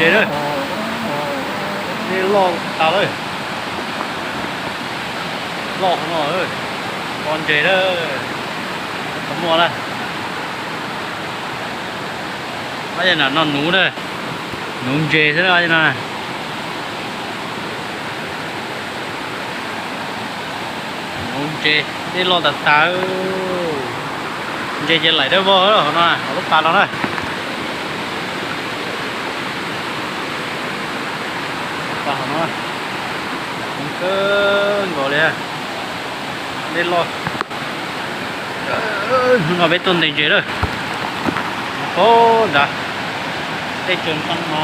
Ntses lawm, dej loj tas lawm, loj hauv no, pom ntses lawm, tau muaj na. Ob yam no nuv na, nuv ntses xwb na no. Nuv ntses, dej loj tas tas, ntses ces laim dawb vog hauv no, hauv lub pas los na. Pas hauv no, kawg nkaus li, dej loj. Hnub no peb tuaj ntes ntses lawm, pab nrad, dej tsaws nroo no,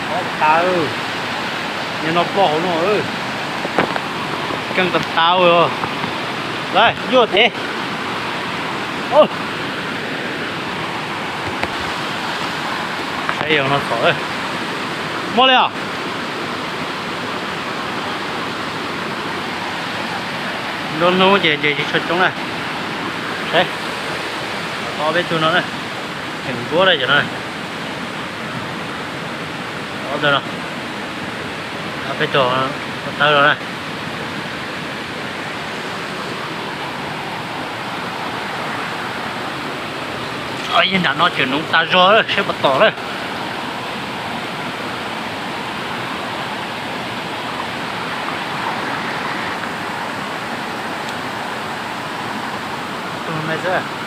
pom tas, yog no ploj hauv no, keej tas tas. Lawm, yuj tev. Saib yog no txhom, muaj li os. Nruab hnub ces ntses tsis tshua coob na. Saib, ob peb tug no na, tseem nquab na cov no. Ob tug no, ob peb tug tawb los na. Yog nram no tseem nuv tas zog lawm, saib puas tom lawm. Tus me xwb.